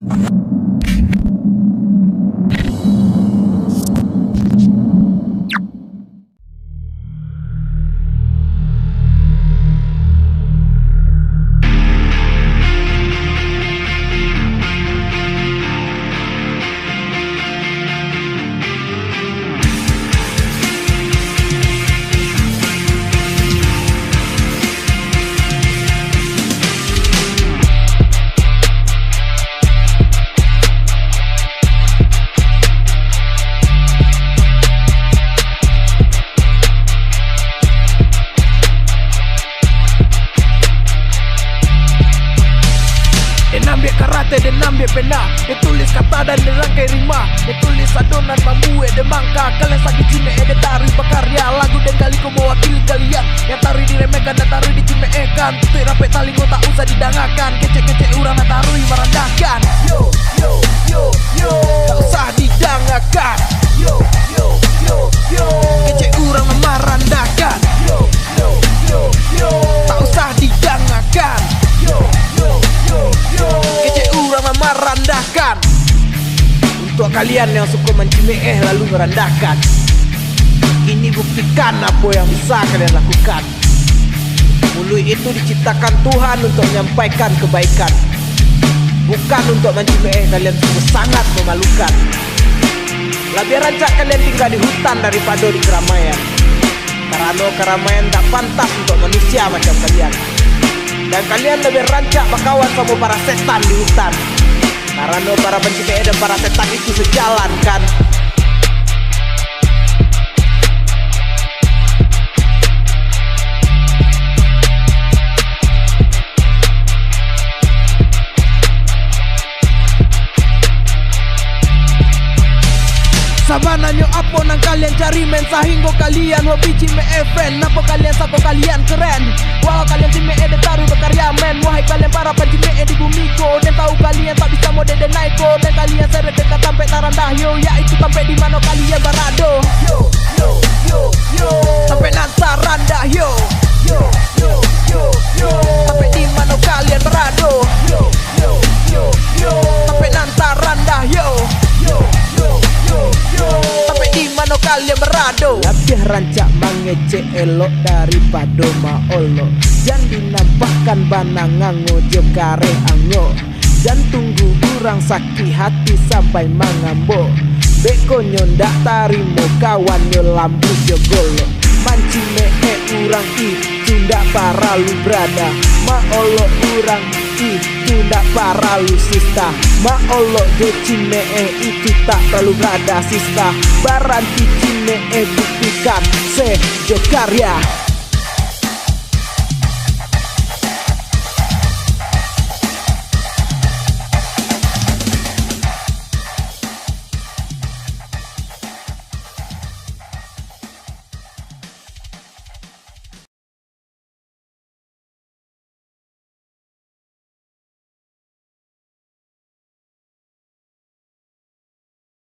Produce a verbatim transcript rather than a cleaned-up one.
Den ambiak karate, den ambiak pena, den tulis kata dan den rangkai rima, den tulis adonan mambuek den mangka. Kalian sakik cimeeh, den taruih bakarya, lagu den kali ko mawakili kalian. Nan taruih diremehkan, nan taruih dicimeehkan, tutuik rapek talingo, tak usah didangakan. Kecek-kecek urang nan taruih marandahkan. Yo, yo, yo, yo. Tak usah didangakan. Yo, yo, yo, yo. Kecek urang nan marandahkan. Yo, yo, yo, yo. Tak usah didangakan. Yo, yo, yo, yo. Kecek urang nan marandahkan. Untuak kalian yang suko mancimeeh lalu marandahkan, kini buktikan apo yang bisa kalian lakukan. Muluik itu diciptakan Tuhan untuak manyampaikan kebaikan, bukan untuak mancimeeh. Kalian sungguah sangat mamalukan. Labiah rancak kalian tingga di hutan daripado di karamaian, karano karamaian indak pantas untuak manusia macam kalian. Dan kalian labiah rancak bakawan samo para setan di hutan, karano para pancimeeh dan para setan itu sajalan, kan? Sabananyo apo nan kalian cari, men, sahinggo kalian hobi cimeeh, friend? Napo kalian sangko kalian keren? Walau kalian cimeeh, den taruih bakarya, men. Wahai kalian para pancimeeh di bumi ko, den tahu kalian tak bisa mode den naik ko, den kalian seret den ka tampek tarandah, yo, yaitu tampek di mano kalian barado. Yo, yo, yo, yo. Tampek nan tarandah, yo. Yo, yo, yo, yo. Tampek di mano kalian barado. Yo, yo, yo, yo. Tampek nan tarandah, yo. Yo, yo, yo, yo. Tampek di mano kalian barado. Labiah rancak mangecek elok daripado maolok. Jan dinampakkan bana ngango jo kareh ango. Jan tunggu urang sakik hati sampai mangambok. Beko nyo ndak tarimo kawannyo lambuik jo golok. Mancimeeh urang itu ndak paralu brada. Maolok urang itu ndak paralu sista. Maolok jo cimeeh itu tak paralu brada sista. Baranti cimeeh, buktikan se jo karya.